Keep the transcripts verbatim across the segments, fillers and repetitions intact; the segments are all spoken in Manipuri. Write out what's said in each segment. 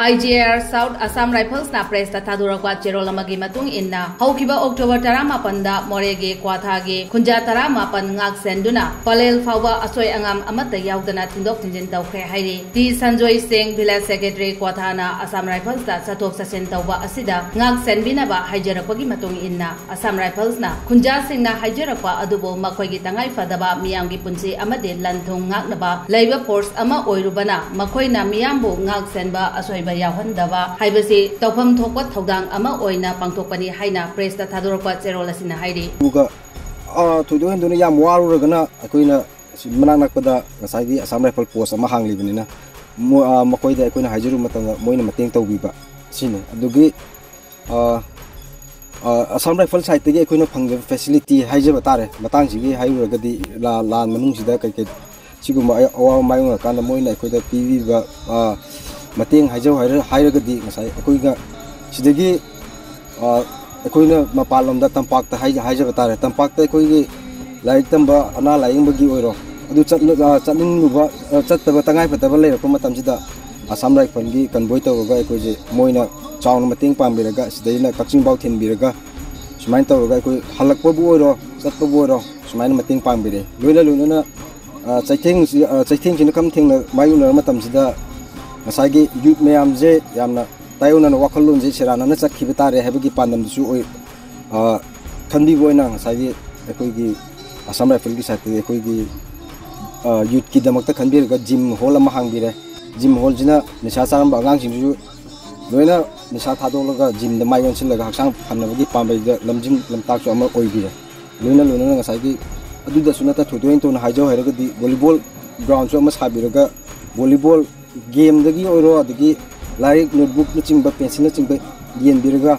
ꯑꯥꯏ ꯖꯤ ꯑꯥꯔ ꯁꯥꯎꯠ ꯑꯁꯥꯝ ꯔꯥꯏꯐꯜꯁꯅ ꯄ꯭ꯔꯦꯁꯇ ꯊꯥꯗꯣꯔꯛꯄ ꯆꯦꯔꯣꯜ ꯑꯃꯒꯤ ꯃꯇꯨꯡ ꯏꯟꯅ, ꯍꯧꯈꯤꯕ ꯑꯣꯛꯇꯣꯕꯔ ꯇꯔꯥꯃꯥꯄꯟꯗ ꯃꯣꯔꯦꯒꯤ ꯀ꯭ꯋꯥꯊꯥꯒꯤ ꯈꯨꯟꯖꯥ ꯇꯔꯥꯃꯥꯄꯟ ꯉꯥꯛ ꯁꯦꯟꯗꯨꯅ ꯄꯂꯦꯜ ꯐꯥꯎꯕ ꯑꯁꯣꯏ ꯑꯉꯥꯝ ꯑꯃꯠꯇ ꯌꯥꯎꯗꯅ ꯊꯤꯟꯗꯣꯛ ꯊꯤꯟꯖꯤꯟ ꯇꯧꯈ꯭ꯔꯦ ꯍꯥꯏꯔꯤ꯫ ꯇꯤ ꯁꯟꯖꯣꯏ ꯁꯤꯡ, ꯚꯤꯂꯦꯖ ꯁꯦꯀ꯭ꯔꯦꯇꯔꯤ, ꯀ꯭ꯋꯥꯊꯥꯅ ꯑꯁꯥꯝ ꯔꯥꯏꯐꯜꯁꯇ ꯆꯠꯊꯣꯛ ꯆꯠꯁꯤꯟ ꯇꯧꯕ ꯑꯁꯤꯗ ꯉꯥꯛ ꯁꯦꯟꯕꯤꯅꯕ ꯍꯥꯏꯖꯔꯛꯄꯒꯤ ꯃꯇꯨꯡ ꯏꯟꯅ, ꯑꯁꯥꯝ ꯔꯥꯏꯐꯜꯁꯅ ꯈꯨꯟꯖꯥꯁꯤꯡꯅ ꯍꯥꯏꯖꯔꯛꯄ ꯑꯗꯨꯕꯨ ꯃꯈꯣꯏꯒꯤ ꯇꯉꯥꯏ ꯐꯗꯕ ꯃꯤꯌꯥꯝꯒꯤ ꯄꯨꯟꯁꯤ ꯑꯃꯗꯤ ꯂꯟ ꯊꯨꯝ ꯉꯥꯛꯅꯕ ꯂꯩꯕ ꯐꯣꯔꯁ ꯑꯃ ꯑꯣꯏꯔꯨꯕꯅ ꯃꯈꯣꯏꯅ ꯃꯤꯌꯥꯝꯕꯨ ꯉꯥꯛ ꯁꯦꯟꯕ ꯑꯁꯣꯏꯕ ꯌꯥꯎꯍꯟꯗꯕ ꯍꯥꯏꯕꯁꯤ ꯇꯧꯐꯝ ꯊꯣꯛꯄ ꯊꯧꯗꯥꯡ ꯑꯃ ꯑꯣꯏꯅ ꯄꯥꯡꯊꯣꯛꯄꯅꯤ ꯍꯥꯏꯅ ꯄ꯭ꯔꯦꯁꯇ ꯊꯥꯗꯣꯔꯛꯄ ꯆꯦꯔꯣꯜ ꯑꯁꯤꯅ ꯍꯥꯏꯔꯤ꯫ ꯑꯗꯨꯒ, ꯑ, ꯊꯣꯏꯗꯣꯛ ꯍꯦꯟꯗꯣꯛꯅ ꯌꯥꯝ ꯋꯥꯔꯨꯔꯒꯅ ꯑꯩꯈꯣꯏꯅ ꯁꯤ ꯃꯅꯥꯛ ꯅꯛꯄꯗ ꯉꯁꯥꯏꯒꯤ ꯑꯁꯥꯝ ꯔꯥꯏꯐꯜ ꯄꯣꯁ ꯑꯃ ꯍꯥꯡꯂꯤꯕꯅꯤꯅ, ꯃꯣ-, ꯑ, ꯃꯈꯣꯏꯗ ꯑꯩꯈꯣꯏꯅ ꯍꯥꯏꯖꯔꯨꯕ ꯃꯇꯝꯗ ꯃꯣꯏꯅ ꯃꯇꯦꯡ ꯇꯧꯕꯤꯕ ꯁꯤꯅꯤ꯫ ꯑꯗꯨꯒꯤ ꯑ, ꯑ, ꯑꯁꯥꯝ ꯔꯥꯏꯐꯜ ꯁꯥꯏꯠꯇꯒꯤ ꯑꯩꯈꯣꯏꯅ ꯐꯪꯖꯕ ꯐꯦꯁꯤꯂꯤꯇꯤ ꯍꯥꯏꯖꯕ ꯇꯥꯔꯦ꯫ ꯃꯇꯥꯡꯁꯤꯒꯤ ꯍꯥꯏꯔꯨꯔꯒꯗꯤ ꯂꯥ-, ꯂꯥꯟ ꯃꯅꯨꯡꯁꯤꯗ ꯀꯩꯀꯩ ꯁꯤꯒꯨꯝꯕ ꯑ-, ꯑꯋꯥꯕ ꯃꯥꯌꯣꯛꯅꯔꯀꯥꯟꯗ ꯃꯣꯏꯅ ꯑꯩꯈꯣꯏꯗ ꯄꯤꯕꯤꯕ, ꯑ, ꯃꯇꯦꯡ ꯍꯥꯏꯖꯧ ꯍꯥꯏꯔ-, ꯍꯥꯏꯔꯒꯗꯤ ꯉꯁꯥꯏ ꯑꯩꯈꯣꯏꯅ ꯁꯤꯗꯒꯤ, ꯑ, ꯑꯩꯈꯣꯏꯅ ꯃꯄꯥꯟꯂꯣꯝꯗ ꯇꯝꯄꯥꯛꯇ ꯍꯥꯏ-, ꯍꯥꯏꯖꯕ ꯇꯥꯔꯦ, ꯇꯝꯄꯥꯛꯇ ꯑꯩꯈꯣꯏꯒꯤ ꯂꯥꯏꯔꯤꯛ ꯇꯝꯕ ꯑꯅꯥ ꯂꯥꯏꯌꯦꯡꯕꯒꯤ ꯑꯣꯏꯔꯣ, ꯑꯗꯨ ꯆꯠꯅ-, ꯑ, ꯆꯠꯅꯤꯡꯂꯨꯕ, ꯑ, ꯆꯠꯇꯕ ꯇꯉꯥꯏꯐꯗꯕ ꯂꯩꯔꯛꯄ ꯃꯇꯝꯁꯤꯗ ꯑꯁꯥꯝ ꯔꯥꯏꯐꯜꯒꯤ ꯀꯟꯚꯣꯏ ꯇꯧꯔꯒ ꯑꯩꯈꯣꯏꯁꯦ ꯃꯣꯏꯅ ꯆꯥꯎꯅ ꯃꯇꯦꯡ ꯄꯥꯡꯕꯤꯔꯒ ꯁꯤꯗꯩꯅ ꯀꯛꯆꯤꯡꯐꯥꯎ ꯊꯤꯟꯕꯤꯔꯒ ꯁꯨꯃꯥꯏꯅ ꯇꯧꯔꯒ ꯑꯩꯈꯣꯏ ꯍꯜꯂꯛꯄꯕꯨ ꯑꯣꯏꯔꯣ ꯆꯠꯄꯕꯨ ꯑꯣꯏꯔꯣ ꯁꯨꯃꯥꯏꯅ ꯃꯇꯦꯡ ꯄꯥꯡꯕꯤꯔꯛꯑꯦ꯫ ꯂꯣꯏꯅ ꯂꯣꯏꯅꯅ, ꯑ, ꯆꯩꯊꯦꯡꯁꯤ, ꯑ, ꯆꯩꯊꯦꯡꯁꯤꯅ ꯀꯔꯝ ꯊꯦꯡꯅ ꯃꯥꯌꯣꯛꯅꯔ ꯃꯇꯝꯁꯤꯗ ꯉꯁꯥꯏꯒꯤ ꯌꯨꯠ ꯃꯌꯥꯝꯁꯦ ꯌꯥꯝꯅ ꯇꯥꯏꯌꯣꯟꯅꯅ ꯋꯥꯈꯜꯂꯣꯟꯁꯦ ꯁꯦꯔꯥꯟꯅꯅ ꯆꯠꯈꯤꯕ ꯇꯥꯔꯦ ꯍꯥꯏꯕꯒꯤ ꯄꯥꯟꯗꯝꯗꯨꯁꯨ ꯑꯣꯏ-, ꯑ, ꯈꯟꯕꯤꯕ ꯑꯣꯏꯅ ꯉꯁꯥꯏꯒꯤ ꯑꯩꯈꯣꯏꯒꯤ ꯑꯁꯥꯝ ꯔꯥꯏꯐꯜꯒꯤ ꯁꯥꯏꯠꯇꯒꯤ ꯑꯩꯈꯣꯏꯒꯤ, ꯑ, ꯌꯨꯠꯀꯤꯗꯃꯛꯇ ꯈꯟꯕꯤꯔꯒ ꯖꯤꯝ ꯍꯣꯜ ꯑꯃ ꯍꯥꯡꯕꯤꯔꯦ꯫ ꯖꯤꯝ ꯍꯣꯜꯁꯤꯅ ꯅꯤꯁꯥ ꯆꯥꯔꯝꯕ ꯑꯉꯥꯡꯁꯤꯡꯁꯤꯁꯨ ꯂꯣꯏꯅ ꯅꯤꯁꯥ ꯊꯥꯗꯣꯛꯂꯒ ꯖꯤꯝꯗ ꯃꯥꯏ ꯑꯣꯟꯁꯤꯜꯂꯒ ꯍꯛꯆꯥꯡ ꯐꯅꯕꯒꯤ ꯄꯥꯝꯕꯩꯗ ꯂꯝꯖꯤꯡ ꯂꯝꯇꯥꯛꯁꯨ ꯑꯃ ꯑꯣꯏꯕꯤꯔꯦ꯫ ꯂꯣꯏꯅ ꯂꯣꯏꯅꯅ ꯉꯁꯥꯏꯒꯤ ꯑꯗꯨꯗꯁꯨ ꯅꯠꯇ ꯊꯣꯏꯗꯣꯛ ꯍꯦꯟꯗꯣꯛꯅ ꯍꯥꯏꯖꯧ ꯍꯥꯏꯔꯒꯗꯤ ꯚꯣꯂꯤꯕꯣꯜ ꯒ꯭ꯔꯥꯎꯟꯁꯨ ꯑꯃ ꯁꯥꯕꯤꯔꯒ ꯚꯣꯂꯤꯕꯣꯜ ꯒꯦꯝꯗꯒꯤ ꯑꯣꯏꯔꯣ, ꯑꯗꯒꯤ ꯂꯥꯏꯔꯤꯛ, ꯅꯣꯠꯕꯨꯛꯅꯆꯤꯡꯕ, ꯄꯦꯟꯁꯤꯜꯅꯆꯤꯡꯕ ꯌꯦꯟꯕꯤꯔꯒ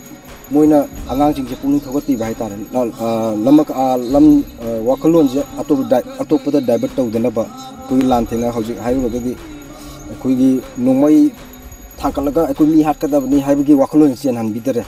ꯃꯣꯏꯅ ꯑꯉꯥꯡꯁꯤꯡꯁꯦ ꯄꯨꯛꯅꯤꯡ ꯊꯧꯒꯠꯄꯤꯕ ꯍꯥꯏꯇꯥꯔꯦ꯫ ꯂ-, ꯑ, ꯂꯝ-, ꯑ, ꯂꯝ, ꯑ, ꯋꯥꯈꯜꯂꯣꯟꯁꯦ ꯑꯇꯣꯞꯄ ꯗꯥꯏ-, ꯑꯇꯣꯞꯄꯗ ꯗꯥꯏꯚꯔꯠ ꯇꯧꯗꯅꯕ ꯑꯩꯈꯣꯏꯒꯤ ꯂꯥꯟ ꯊꯦꯡꯅ ꯍꯧꯖꯤꯛ ꯍꯥꯏꯔꯨꯔꯒꯗꯤ ꯑꯩꯈꯣꯏꯒꯤ ꯅꯣꯡꯃꯩ ꯊꯥꯡꯒꯠꯂꯒ ꯑꯩꯈꯣꯏ ꯃꯤ ꯍꯥꯠꯀꯗꯕꯅꯤ ꯍꯥꯏꯕꯒꯤ ꯋꯥꯈꯜꯂꯣꯟꯁꯦ ꯆꯦꯟꯍꯟꯕꯤꯗꯔꯦ꯫